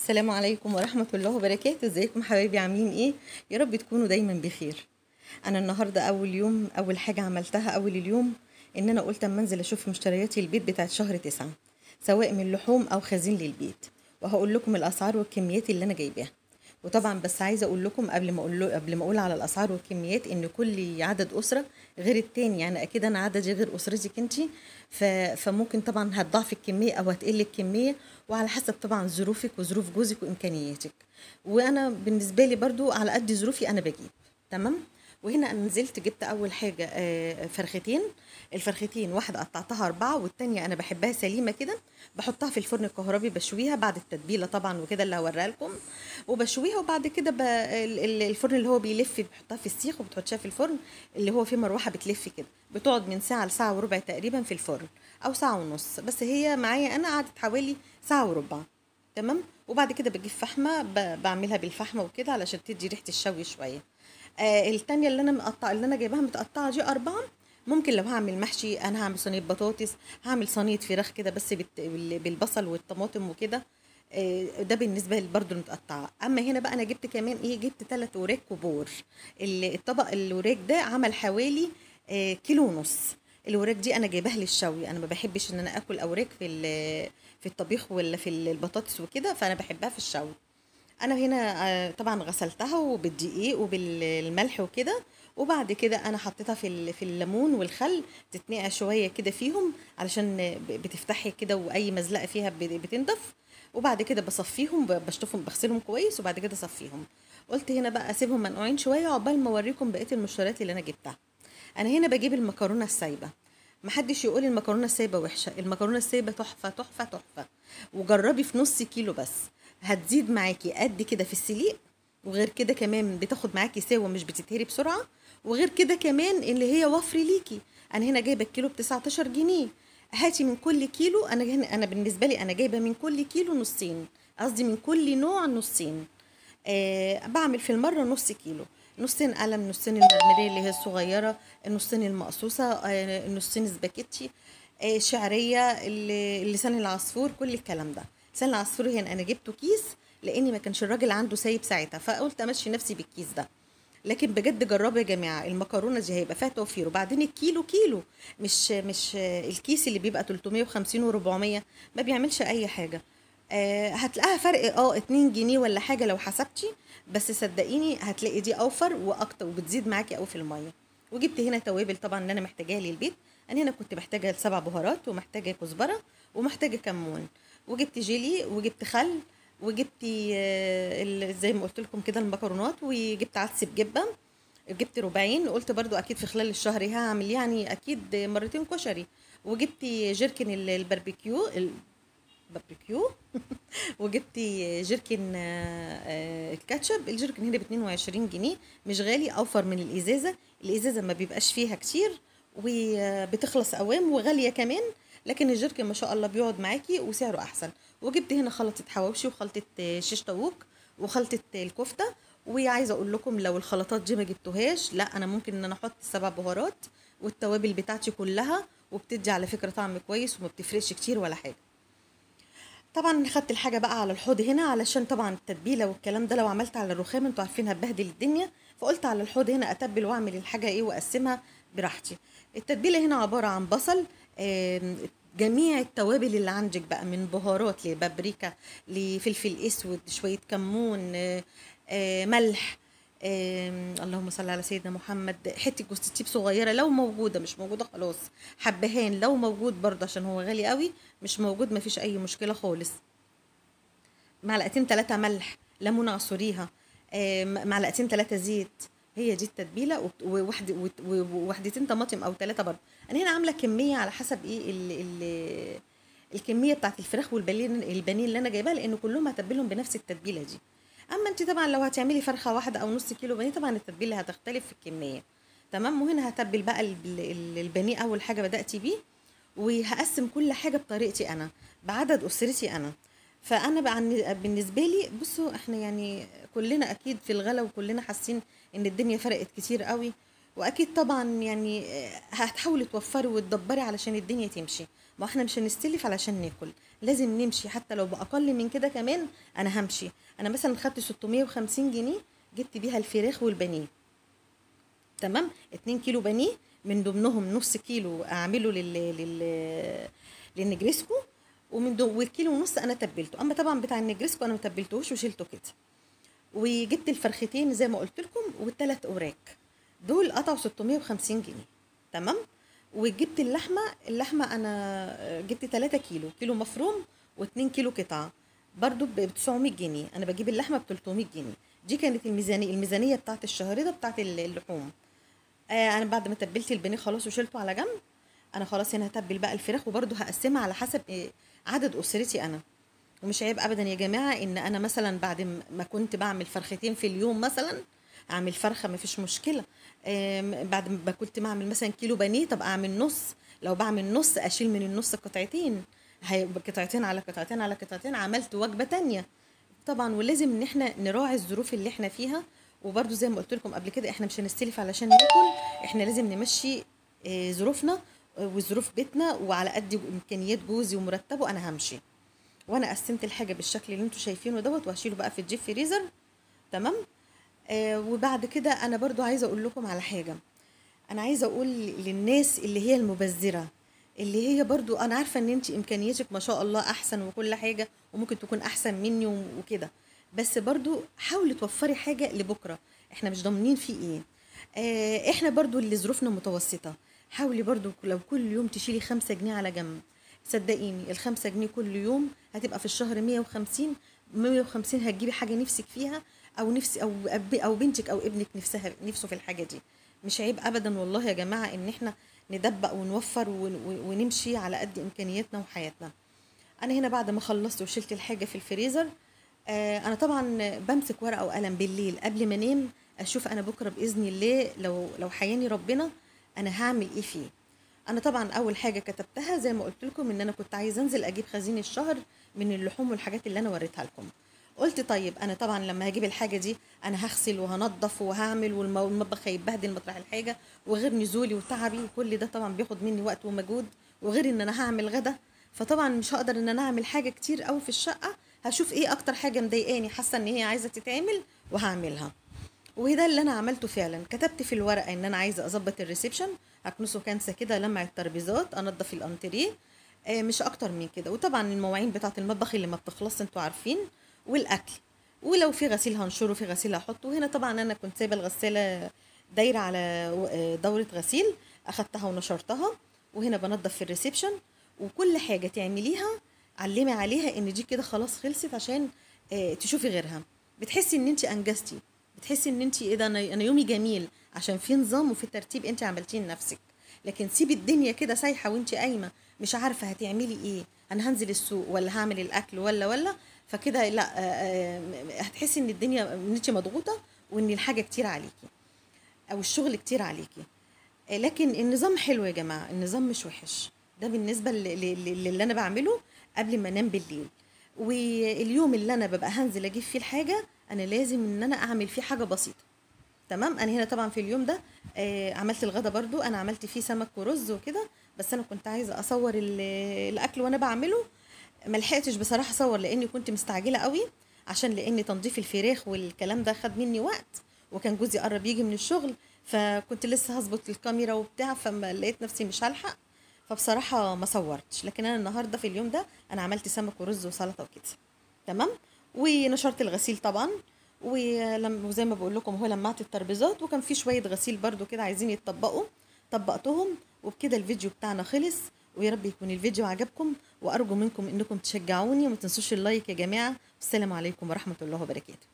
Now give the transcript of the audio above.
السلام عليكم ورحمة الله وبركاته. ازيكم حبايبي، عاملين ايه؟ يا رب تكونوا دايما بخير. انا النهاردة اول يوم، اول حاجة عملتها اول اليوم ان انا قلت اما انزل اشوف مشترياتي البيت بتاعت شهر 9، سواء من لحوم او خزين للبيت، وهقول لكم الاسعار والكميات اللي انا جايباها. وطبعا بس عايزه اقول لكم قبل ما اقول على الاسعار والكميات ان كل عدد اسره غير التاني، يعني اكيد انا عددي غير اسرتك انتي، فممكن طبعا هتضاعف الكمية او هتقل الكمية، وعلى حسب طبعا ظروفك وظروف جوزك وامكانياتك. وانا بالنسبة لي برضو على قد ظروفي انا بجيب، تمام. وهنا انا نزلت جبت اول حاجة فرختين. الفرختين واحدة قطعتها 4، والتانية انا بحبها سليمة كده، بحطها في الفرن الكهربي بشويها بعد التتبيله طبعا وكده اللي هوريها لكم، وبشويها. وبعد كده الفرن اللي هو بيلف بحطها في السيخ وبتحطها في الفرن اللي هو فيه مروحة بتلف كده، بتقعد من ساعة لساعة وربع تقريبا في الفرن او ساعة ونص، بس هي معايا انا قعدت حوالي ساعة وربع، تمام. وبعد كده بجيب فحمه، بعملها بالفحمه وكده علشان تدي ريحه الشوي شوية. التانية اللي انا اللي انا جايباها متقطعه دي 4، ممكن لو هعمل محشي، انا هعمل صينية بطاطس، هعمل صينية فراخ كده بس بالبصل والطماطم وكده. ده بالنسبة برضو المتقطعة. اما هنا بقى انا جبت كمان ايه، جبت 3 وراك كبار. الطبق الوراك ده عمل حوالي 1.5 كيلو. الوراك دي انا جايباها للشوي، انا ما بحبش ان انا اكل اوراك في الطبيخ ولا في البطاطس وكده، فانا بحبها في الشوي. انا هنا طبعا غسلتها وبالدقيق وبالملح وكده، وبعد كده انا حطيتها في الليمون والخل تتنقع شوية كده فيهم علشان بتفتحي كده واي مزلقه فيها بتنضف. وبعد كده بصفيهم، بشطفهم، بغسلهم كويس وبعد كده اصفيهم. قلت هنا بقى اسيبهم منقوعين شوية عقبال ما اوريكم بقية المشتريات اللي انا جبتها. انا هنا بجيب المكرونه السايبه. محدش يقول المكرونه السايبه وحشة، المكرونه السايبه تحفة تحفة تحفة، وجربي في نص كيلو بس هتزيد معاكي قد كده في السليق، وغير كده كمان بتاخد معاكي سوا مش بتتهري بسرعة، وغير كده كمان اللي هي وفر ليكي. انا هنا جايبه الكيلو ب 19 جنيه. هاتي من كل كيلو، انا هنا انا بالنسبة لي انا جايبه من كل كيلو نصين، قصدي من كل نوع نصين. بعمل في المرة نص كيلو، نصين قلم، نصين المرمريه اللي هي الصغيرة، النصين المقصوصه، النصين سباكيتي، شعرية، اللسان العصفور، كل الكلام ده. لسان العصفور هنا انا جبته كيس لاني ما كانش الراجل عنده سايب ساعتها، فقلت امشي نفسي بالكيس ده. لكن بجد جربوا يا جماعة، المكرونه دي هيبقى فيها توفير. وبعدين الكيلو كيلو، مش الكيس اللي بيبقى 350 و400 ما بيعملش اي حاجة. هتلاقيها فرق 2 جنيه ولا حاجة لو حسبتي، بس صدقيني هتلاقي دي اوفر واكتر وبتزيد معاكي قوي في المية. وجبت هنا توابل طبعا اللي انا محتاجاها للبيت. انا هنا كنت محتاجه 7 بهارات، ومحتاجة كزبره، ومحتاجة كمون، وجبت جيلي، وجبت خل، وجبت زي ما قلت لكم كده المكرونات، وجبت عدس بجبه، جبت ربعين. قلت برضو اكيد في خلال الشهر هعمل يعني اكيد مرتين كشري. وجبت جيركن الباربيكيو وجبت جيركن الكاتشب. الجيركن هنا ب 22 جنيه، مش غالي، اوفر من الازازه. الازازه ما بيبقاش فيها كتير وبتخلص اوام وغاليه كمان، لكن الجيركن ما شاء الله بيقعد معاكي وسعره احسن. وجبت هنا خلطه حواوشي وخلطه شيش طاووق وخلطه الكفتة. وعايزه اقول لكم لو الخلطات دي ما جبتوهاش، لا انا ممكن ان انا احط 7 بهارات والتوابل بتاعتي كلها، وبتدي على فكرة طعم كويس وما بتفرقش كتير ولا حاجة. طبعا خدت الحاجة بقى على الحوض هنا علشان طبعا التتبيله والكلام ده لو عملت على الرخام انتوا عارفين هتبهدل الدنيا، فقلت على الحوض هنا اتبل واعمل الحاجة ايه واقسمها براحتي. التتبيله هنا عبارة عن بصل، جميع التوابل اللي عندك بقى من بهارات لبابريكا لفلفل اسود، شوية كمون، ملح، اللهم صل على سيدنا محمد، حتة جوز الطيب صغيرة لو موجودة، مش موجودة خلاص، حبهان لو موجود برضه عشان هو غالي قوي، مش موجود مفيش اي مشكلة خالص، معلقتين 3 ملح، ليمونه عصريها، معلقتين 3 زيت. هي دي التتبيله، ووحدتين طماطم او 3 برضه. انا هنا عامله كمية على حسب ايه ال الكمية بتاعت الفراخ والبانيه اللي انا جايباها، لان كلهم هتبلهم بنفس التتبيله دي. اما انت طبعا لو هتعملي فرخة واحدة او نص كيلو بانيه طبعا التتبيله هتختلف في الكمية، تمام. وهنا هتبل بقى البانيه اول حاجة بدات بيه، وهقسم كل حاجة بطريقتي انا بعدد اسرتي انا. فانا بقى بالنسبة لي بصوا، احنا يعني كلنا اكيد في الغلا وكلنا حاسين ان الدنيا فرقت كتير قوي، واكيد طبعا يعني هتحاولي توفري وتدبري علشان الدنيا تمشي. ما احنا مش هنستلف علشان ناكل، لازم نمشي حتى لو باقل من كده كمان انا همشي. انا مثلا خدت 650 جنيه جبت بيها الفراخ والبانيه، تمام، 2 كيلو بانيه من ضمنهم نص كيلو اعمله للنجرسكو، ومن والكيلو ونص انا تبلته. اما طبعا بتاع النجرسكو انا ما تبلتهوش وشيلته كده. وجبت الفرختين زي ما قلت لكم والثلاث اوراق دول قطعوا 650 جنيه، تمام. وجبت اللحمة انا جبت 3 كيلو، كيلو مفروم و2 كيلو قطعه، برضو ب 900 جنيه. انا بجيب اللحمة ب 300 جنيه. دي كانت الميزانية بتاعت الشهر ده بتاعت اللحوم. انا بعد ما تبلت البانيه خلاص وشيلته على جنب، انا خلاص هنا هتبل بقى الفراخ، وبرضو هقسمها على حسب عدد اسرتي انا. ومش عيب ابدا يا جماعة ان انا مثلا بعد ما كنت بعمل فرختين في اليوم مثلا اعمل فرخة، ما فيش مشكلة. بعد ما كنت بعمل مثلا كيلو بانيه، طب اعمل نص، لو بعمل نص اشيل من النص قطعتين، قطعتين على قطعتين على قطعتين، عملت وجبة تانية طبعا. ولازم ان احنا نراعي الظروف اللي احنا فيها. وبرده زي ما قلت لكم قبل كده، احنا مش هنستلف علشان ناكل، احنا لازم نمشي ظروفنا وظروف بيتنا، وعلى قد امكانيات جوزي ومرتبة انا همشي. وانا قسمت الحاجة بالشكل اللي انتوا شايفينه دوت، وهشيله بقى في ال deep freezer، تمام. وبعد كده انا برضو عايزه اقول لكم على حاجة. انا عايزه اقول للناس اللي هي المبذره، اللي هي برضو انا عارفه ان انت امكانياتك ما شاء الله احسن وكل حاجة، وممكن تكون احسن مني وكده، بس برضو حاولي توفري حاجة لبكرة، احنا مش ضامنين فيه ايه. احنا برضو اللي ظروفنا متوسطه، حاولي برضو لو كل يوم تشيلي 5 جنيه على جنب، صدقيني ال5 جنيه كل يوم هتبقى في الشهر 150، 150 هتجيبي حاجة نفسك فيها، او نفسي او بنتك او ابنك نفسه في الحاجة دي. مش عيب ابدا والله يا جماعة ان احنا ندبق ونوفر ونمشي على قد امكانياتنا وحياتنا. انا هنا بعد ما خلصت وشلت الحاجة في الفريزر، انا طبعا بمسك ورقة وقلم بالليل قبل ما انام، اشوف انا بكره باذن الله لو حياني ربنا انا هعمل ايه فيه. انا طبعا اول حاجة كتبتها زي ما قلت لكم ان انا كنت عايزه انزل اجيب خزين الشهر من اللحوم والحاجات اللي انا وريتها لكم. قلت طيب انا طبعا لما هجيب الحاجة دي انا هغسل وهنضف وهعمل، والمطبخ هيتبهدل مطرح الحاجة، وغير نزولي وتعبي وكل ده طبعا بياخد مني وقت ومجهود، وغير ان انا هعمل غدا، فطبعا مش هقدر ان انا اعمل حاجة كتير قوي في الشقة. هشوف ايه اكتر حاجة مضايقاني حاسه ان هي عايزه تتعمل وهعملها. وده اللي انا عملته فعلا. كتبت في الورقة ان انا عايزه اظبط ال reception، اكنسه كنسه كده، لمع الترابيزات، انضف الانتريه، مش اكتر من كده. وطبعا المواعين بتاعه المطبخ اللي ما بتخلص انتوا عارفين، والاكل، ولو في غسيل هنشره، في غسيل هحطه. وهنا طبعا انا كنت سايبه الغسالة دايرة على دوره غسيل، اخدتها ونشرتها. وهنا بنضف في ال reception. وكل حاجة تعمليها علمي عليها ان دي كده خلاص خلصت عشان تشوفي غيرها. بتحسي ان انت انجزتي، بتحسي ان انت ايه ده، انا يومي جميل عشان في نظام وفي ترتيب انت عملتيه لنفسك. لكن سيبي الدنيا كده سايحه وانت قايمة مش عارفه هتعملي ايه، انا هنزل السوق ولا هعمل الاكل ولا فكده لا، هتحسي ان الدنيا ان انت مضغوطه وان الحاجة كتير عليكي او الشغل كتير عليكي. لكن النظام حلو يا جماعة، النظام مش وحش. ده بالنسبة للي انا بعمله قبل ما انام بالليل. واليوم اللي انا ببقى هنزل اجيب فيه الحاجة انا لازم ان انا اعمل فيه حاجة بسيطة، تمام. انا هنا طبعا في اليوم ده عملت الغدا برضو، انا عملت فيه سمك ورز وكده، بس انا كنت عايزه اصور الاكل وانا بعمله، ما لحقتش بصراحة اصور لاني كنت مستعجلة قوي، عشان لان تنظيف الفراخ والكلام ده خد مني وقت، وكان جوزي قرب يجي من الشغل، فكنت لسه هظبط الكاميرا وبتاع، فما لقيت نفسي مش هلحق، فبصراحة ما صورتش. لكن انا النهارده في اليوم ده انا عملت سمك ورز وسلطة وكده، تمام. ونشرت الغسيل طبعا، وزي ما بقول لكم هو لمعت الترابيزات، وكان في شوية غسيل برده كده عايزين يتطبقوا، طبقتهم. وبكده الفيديو بتاعنا خلص، ويا رب يكون الفيديو عجبكم، وارجو منكم انكم تشجعوني وما تنسوش اللايك يا جماعة. والسلام عليكم ورحمة الله وبركاته.